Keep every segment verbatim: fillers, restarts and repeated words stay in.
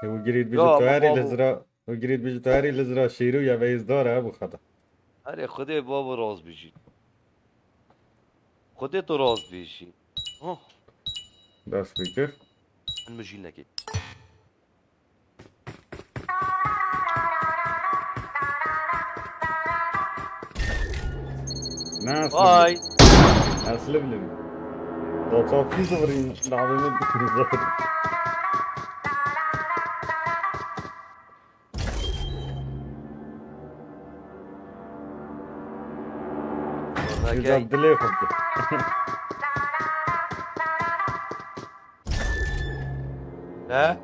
Ê, û girît bijî Ya, tu ama herî li babo. zira, û girît bijî tu herî li zira şîrû ya veyzdar e, bu xata. Erê, Xwedê babo rast bijî. Xwedê tu rast bijî. Oh. Dest fikir. Min mijîl nekê. Ne aslı Vay. Aslı bile mi? Dotofî zıvırayım. Davranı bir zıvırayım. Güzel dilê xwe. He?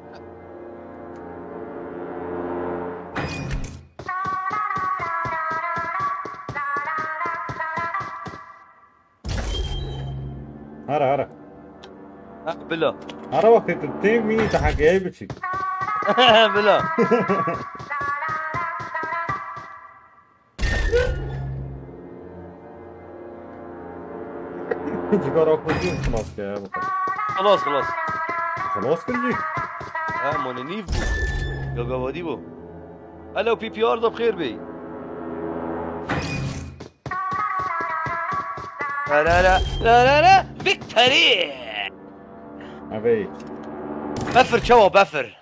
Hara, hara. Ha, bila. Hara wextê tu têm mînî tu heqiyayî biçî. Bila. Cigara xwe jî xilas kir, he, bixwe. Xilas, xilas. Xilas kir jî? He, mane nîv bû. Ya gavadî bû. Hello, P P R da bi xêr bêyî. Ra, ra, ra, ra, ra, ra. Victory! Ebey. Befir çawa befir?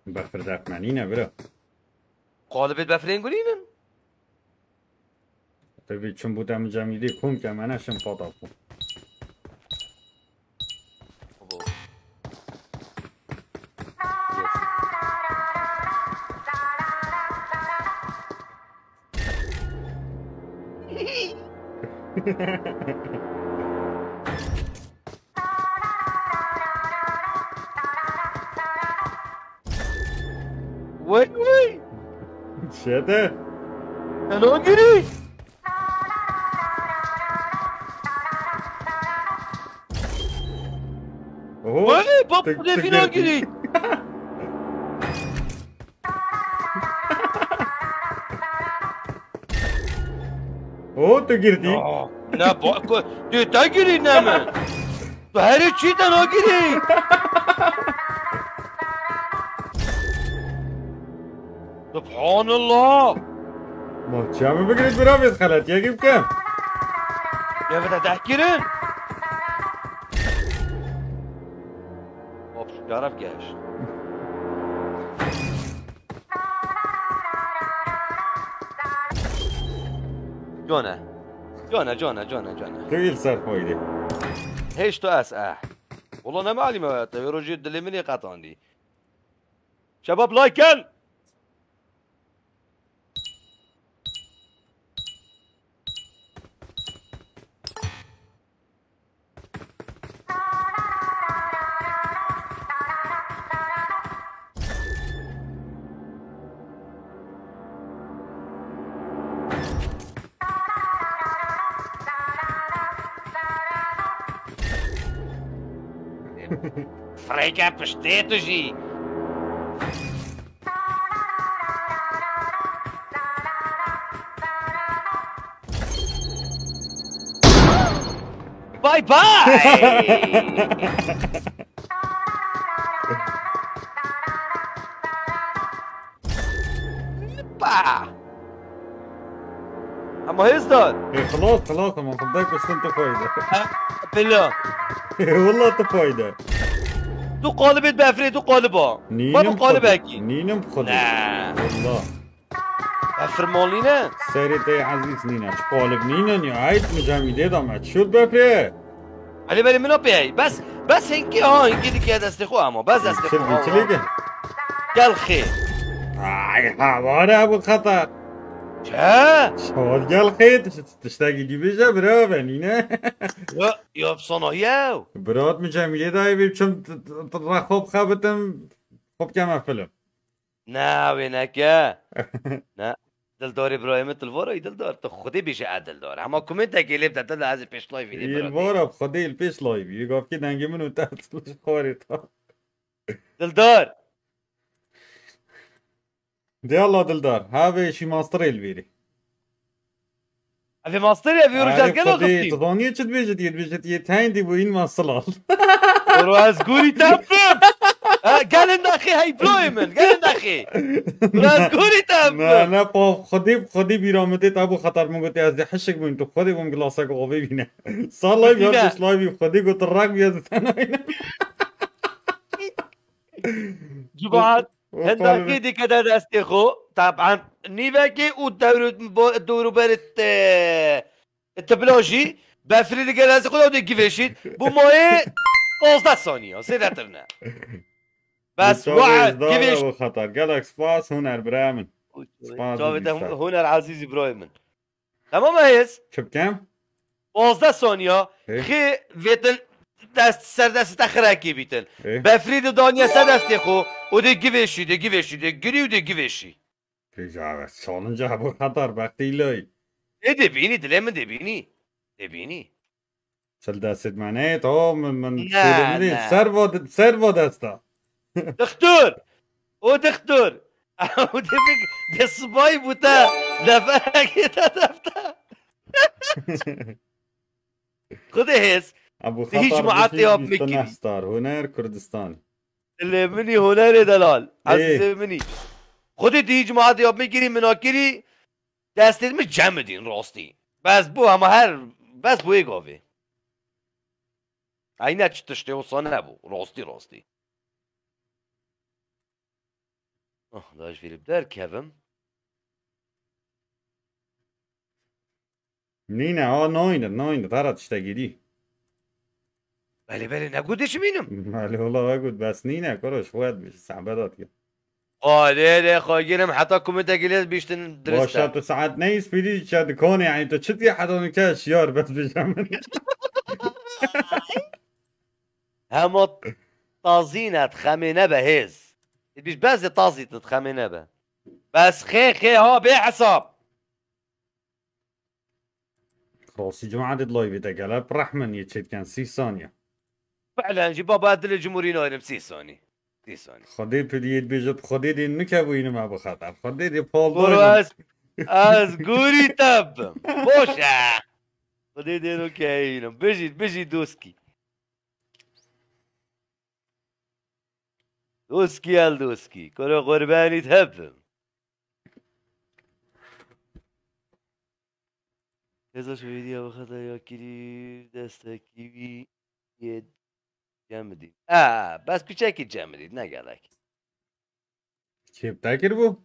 Befir def me nîne, bira. Qalibê befirên gurîn in. Tabii çim bu dem cemîdî kum ke me neşin pata ku. Abo. Yes. Wey wey. Şete. Helal giri. Oho. Wey, bak, tek, bu ne tek final tek. Giri. O, tu girtî. Ya, ne bak, tu te girî ne mi? Tu herî çî te nagirî. Subhanallah. Ma çawa min bigirî bira vêt xeletiyekî bikim. Ya vêde deh kirin. Hop, şeref geş. Cone. Cone, cone, cone, cone. Tu îl ser xwe yî. Hêş tu ez, eh. Wala ne malî me, te vê rojê dilê min ê qetandî. Şebab, like ken! Frêke piştê tu jî. Bye bye. Pa! Ama hêzdar. E, xilas, xilas, ama xwe dek kuştin tu fayda. Ha, bila. E, walla tu fayda. Tu qalibê befrê, tu qaliba. Nînim. Babo qalibekî. Nînim xwedî. Ne. Walla. Befir malî ne? Serê te ezîz nîne. Çi qalib nîne ya? Eyt mi cemî dê dame. Çi befrê? Elê belê min pê hey. Bes, bes hinkî ha, hinkî dike destê xwe ama. Bes destê xwe. Çil, çilê ge. Gel xê. Ay, ha, var ya bu xeter. Çe? Çal gel xê, tiş-, tiştekî dî bêje bira, ben yine. Ya, ya sana ya. Birat mi cemîlê dayê bê çim t-, t-, t-, ra xop xebitim, xop keme film. Na, wê neke. Na. Dildarê birayê min, tu li vara yî Dildar. Tu xwedê bêje e Dildar. Hema komêntekê lê bide, tu li ez ê pêş live vînê Yê bira li vara, xwedê yê li pêş live vî. Gavkê dengê min û te ji xwarê ta. Dildar. De Allah Dildar. Ha vê şî masterê li vêrê. Ev ê masterê, ev ê rojazgel axifî. Tu zanî çi dibêjit, yê dibêjit, yê teyndî bû în masıl al. Ro ez gorî te bim. Ha, gelin daxî hey broyê min, gelin daxî. Biraz gurî te. Ne, ne, pa, xwedî, xwedî bîra min tê, te bû xeter min gotê, ez dê hişik bûm, tu xwedî bûm gilasek avê bîne. Salay Bîne. Yanlış live, xwedî got rag bîya ditenayne. Cumaat, hindakî dike de destê xwe. Taban, nîvekê û dewru-, bo-, dewruberê te-, tibla jî, befrî li gel ez xwe de givêşît. Bu mayê pazdeh saniye, zêdetir ne. Bes, wa, givêş. Bu xeter. Gelek spas, huner bira min. Spas Çavê te dîsa. Huner Ezîz Îbrahim min. Tamam e hêz? Çi bikem? Pazdeh saniya. Ê. Xê vêtin dest ser destê te xirekî bîtin. Ê. Befrî de daniye ser destê xwe. O dê givêşî, dê givêşî, dê girî û dê givêşî. Pêja evet, çalınca bu xeter bextî loy. Ê dê bînî, dilê min dê bînî. Dê bînî. Çil destê me ne, tamam min, min Ne, şûrê min ê. ne. Servo, servo desta. Dixtur! O dixtur! O dê bik, dê sibay bû te. Neferekê te defte. Xwedê hêz. Ebu Hiç Xatar muhatê Bişî, yap Bîste mekirî. Nehstar, Huner Kurdistan. Lê minî hunerê delal. Ê. Ezîzê minî. Xwedê tu hiç muhatê yap mekirî, min akirî. Destê min cem bidîn rastî. Bes bû hema her, bes bû ê gavê. Ey ne çi tiştê wisa nebû. Rastî rastî. Ah, da ji vîrî derkevim. Nîne, ha nayne, nayne, tara tiştekî dî. Belê belê ne gudê çi mînim. Malê wala ve got, bes nîne, koroş, xwet bi, sehbedat ki. Alê lê xwe girim heta kumetekî lê bîştin dirist Başa e. Tu saet ne îspîrî çe dikonê, yani tu çi diye heta nûke şiyar bes bijem. Hema tazîne dixemê nebe hêz. Bîş bez de tazî tu dixemê nebe. Bes xê xê ha bê hesab. Rastî cuma de live de gele, rehmin ye çetken sî saniye. Fi'len jî baba dilê cumhurî naynim sî sanî. Sî sanî. Xwedê pidiyê dibêjit, Xwedê dê nikebûyînim me bi xeter. Xwedê dê pal Koro daynim. ez, ez gurî te bim. Boş e. Xwedê dê nikeyînim. Bijî, bijî doskî. Doskî el doskî. Koro qurbanî te bim. Hêza şehîdiya bi xeter ya kirî destekî wî yê cem bidî. E, bes piçekî cem bidî, ne gelek. Kêf te kir bû?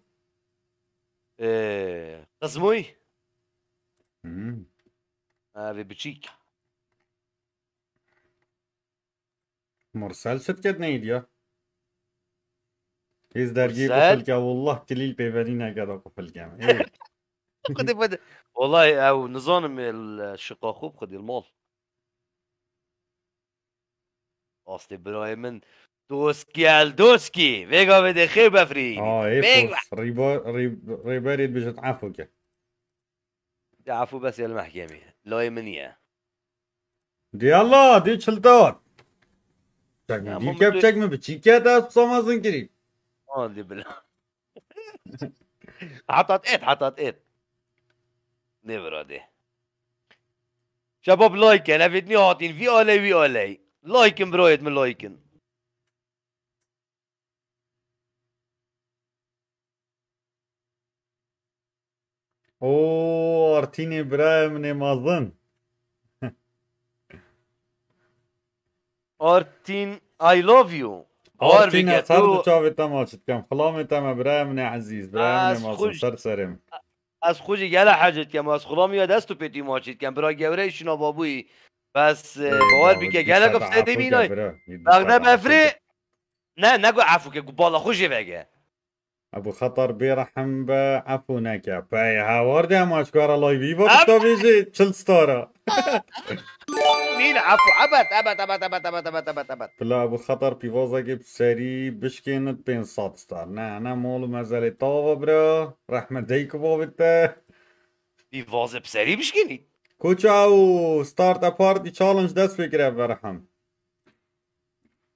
Ee, Qizmûy. Hmm. Evê biçîk. Mursel çi diket neydi ya? Hêz dergî Mursel? Qufilke, wallah kilîl pêvenî nekeda Qufilke. Ê, Xwedê xwedê. Wallahi ew nizanim el şiqa xwe xwedî mal. Astê birayê min doskî el doskî. Vêga vê dê xêr befrî. Aa, ê Vêga. pos. Rîba-, rîb-, rêberê dibêjit efû ke. Ya efû bes el mehkemî. Layê min ye. Dê Allah, dê çildat. Çek Ya, mi bu dî kep, mutlu- çek mi bi çî ket, ez samazin kirî. Aman dê bila. Hatat et, hatat et. Ne bira dê. Şebab like en, evet niye hatin? Vi aley, vi aley. Like in bro, et mi like in. Oo, Artînê birayê min ê mezin. Artin, I love you. Bawer Artîn, bike ez her tu. bi çavê te maç dikem. Xilamê te me, birayê min ê ezîz, birayê min ê Ez mezin, xwe ji- ser serê min. Ez xwe jî gele hecet kem, ez xulamî ya dest û pêtî maçî dikem. Bira gewre şîna babûyî. Bes, e, Ê, bawer baba, bike, dîsa gelek da bi sedê efû mînay. ke, bira. Dîsa Bexde da efû befrê. ke. Ne, ne got efû ke, got bala xwe jê vege. Ebu Xetar bê rehim be, efû neke. Pey hewar de maç kara live va Em- bişta bêjê çil stara. Nîn efû, ebet, ebet, ebet. Bila Ebu Xetar pîvazekê bi serî bişkênit pênc sed star. Ne, ne mal û mezelê tava bira. Rehmet deyk bavit te. Pîvaze bi serî bişkênî. Koça û start a party challenge dest pê kire berhem.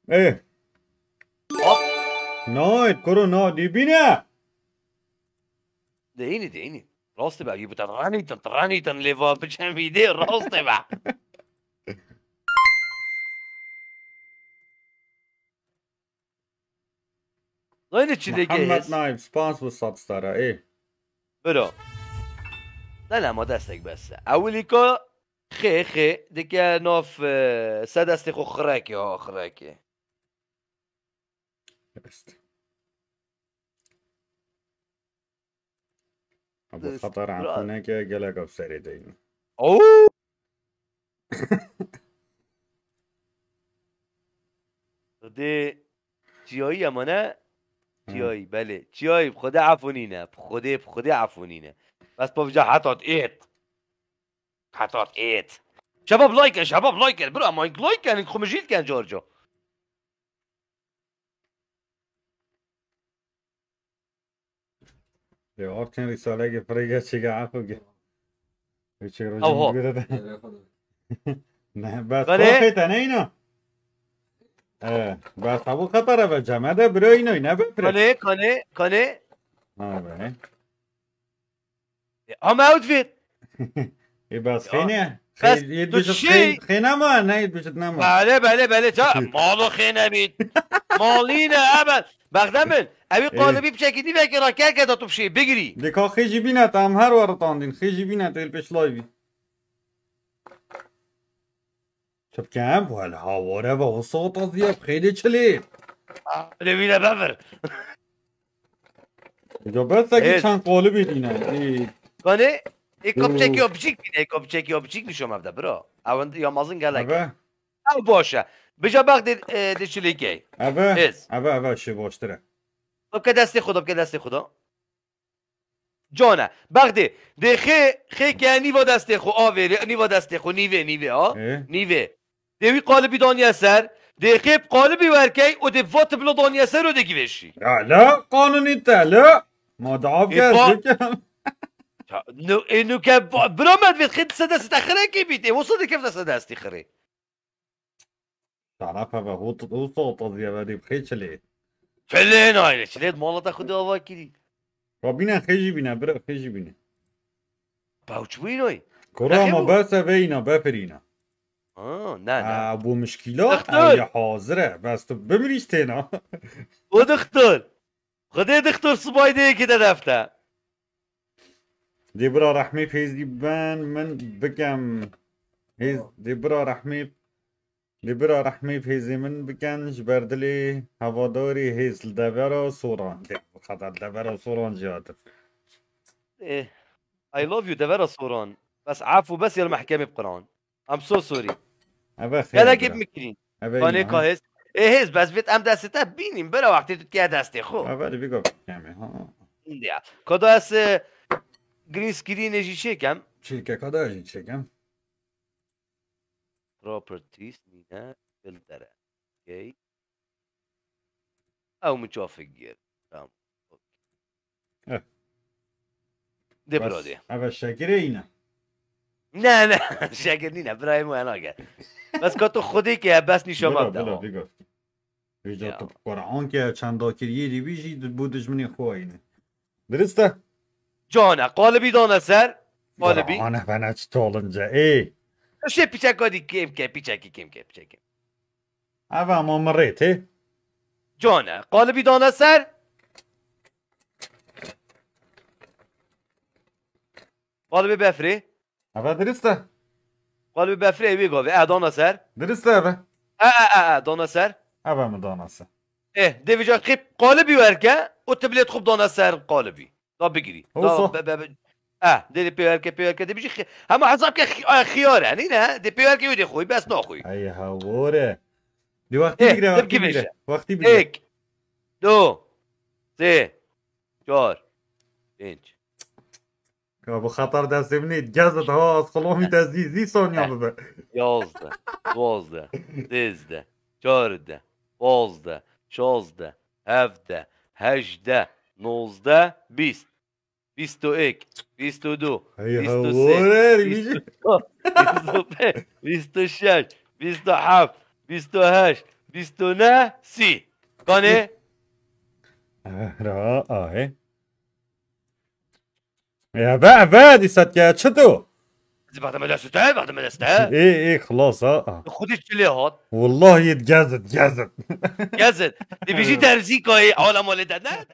Ê. Hop. Nayt, kuro na dibine. Deyni, deyni. Rastê be, bu te ranîtin, ranîtin lê va biçemî dê, rastê be. Zayne çi dike Muhammed hêz? Naim, spas bu sat stara, ê. Biro. Delema destek bes. Ewilîka xê, xê, dike nav, e, se destê xwe xireke, ha, xireke. Rast. Ebu Xeter Efûneke gelek ev serê deyne. Oo! Xwedê çiyayî ye mane? Hı. Çiyayî, belê. Çiyayî, bi Xwedê efû nîne. Bi Xwedê, bi Xwedê efû nîne. Bes pavca hetat êt. Hetat êt. Şebab like, şebab like. Bira, ma like, yani, xumijît ken car car. Ya, Artin Risalege firege çege afu ge. Üç euro Oho. Göre de. Ne, bas Kale. Kafete ne ino? Ee, bas tabu katara ve cemede bro ino, ne be pre. Kane, kane, kane. Ha be. E, ama outfit. E, bas Ya. Xeyne. Bas Xey-, yedi tu buçuk şey Xey-, Xeyne ama ne yedi buçuk ne ama. Bale, bale, bale, ça, malo xeyne bit. Malîne, evet. Bak demin, evi E. Kalıbî bir şekilde ve kira kerke da tu şey, bigri. De ka xêjî bîne tam her were tandin, xêjî bîne tel peş live. Çi bikem? Wele haware ve o sota diye xêlê çilê. Aa, öyle bile bevir. Ya bes ki Evet. Çend kalıbî dîne. Ê. Kane, e, Oo. Kopçeki opçik dîne, e, kopçeki opçik nişom evde, bro. Ew ya mazin gelek. Eve. Ew baş e. Bija bak de, e, de çilê key. Eve. Hêz. Eve, eve, şey baştir e. Bike destê xwe de, bike destê xwe de. Cane. Bexdê. Dê xê, xê ke nîva destê xwe avê, nîva destê xwe, nîvê, nîvê, ha? Ê? Nîvê. Dê wî qalibî daniye ser. Dê xê bi qalibî werkey û dê va tiblo daniye ser û dê givêşî. Ya la, qanûnî te la. Ma dav Ê, gel, ba- bikem. Ya, nu, ê, nu ke ba-, bira me divêt xê dise dest te xirekê bît. Ê, wisa dikef dest destî xirê. Şarafa ve hot, hot, hot, hot, ya ve dê xê çilê. Çilê nayne, çilê mala te xwedê ava kirî. Ka bîne xê jî bîne, bira xê jî bîne. Pawç bûyî noy. Kura Nexê ma bû. Bese veyna, befirîna. Ha, ne, ne. Ha, bu mişkîla, Doktor. Ew ya hazir e. Bes tu bimrîş têna. O doktor. Xwedê dixtor sibay de yekê de defte. Dê bira rehmê pêzî ben min bikem. Hêz, dê bira rehmê, dê bira rehmê pêzê min biken ji ber dilê hevadarê hêz li devera soran. Dê bu kadar devera soran ciyatir. Eh, I love you devera soran. Bes af û bes ya li mehkemê biqiran. I'm so sorry. Eve xêr Gelek bira. Ê bimikirîn. Eve Kanê ina. Ka hêz. Ê hêz, bes vêt em destê te bînîn, bira wextê tu tiye destê xwe. Eve li vî gavê kemê, ha. Ya. Ka da ez, e, green screenê jî çêkem. Çêke, ka da jî çêkem. Properties nîne, filtere. Okay. Ew min çav fik gir. Tamam. Eh. Dê bira dê. Eve şekirê yine. Ne, ne. Şekir nîne. Birayê min wena gel. Bes ka tu xwedê ke bes nîşa Bira, me bira, dewa. Bira. Vêca Ya. Tu Quran ke çenda kiriyê dî bî jî bu dijminê xwe yine. Dirist e? Cane. Qalibî dane ser. Qalibî. Quran e bana çi tolince. Ê. Şey piçeka dî kêm ke, piçekî kêm ke, piçekî. Eva ma min rê tê. Cane. Qalibî dane ser. Qalibê befrê. Eva dirist e. Qalibê befrê wê gavê. E, dana ser. Dirist e eve. E, e, e, e, dana ser. Eva mi dana ser. E, dê vêca qip qalibî werke û tiblêt xwe dana ser qalibî. Da bigirî. Olsa. Da be, be, be. E, dê, dê pê werke, pê werke, dê bijî xi-, hema hesab ke xi-, e, xiyar e, nîne? Dê pê werke wê dê xwî, bes naxwî. Ey hawore. Dê wextî Eh, bigire, dê wextî bigire. Bigire. Wextî bigire. Ek, do, sê, çar, pênc. Ka bi xeter destê min ê gez de daha az xulomî te zî, zî sonya bibe. Yazdeh, duwazdeh, sêzdeh, çardeh, pazdeh, şazdeh, hevdeh, hejdeh, nozdeh, bîst. Bîst û yek, bîst û du, Hey, bîst û sê, hawar, bîst û çar, bîst û pênc, bîst û şeş, bîst û heft, bîst û heşt, bîst û neh, sî. Kanê? Ra, ahê. Ya be, be, dîsa ke çi tu? Bexdemê leste, bexdemê leste. Ê, ê, xilas ha. Xwedê çi lê hat? Wallahi gezit, gezit. Gezit. Dibêjî derzîka yê ala malê de ne?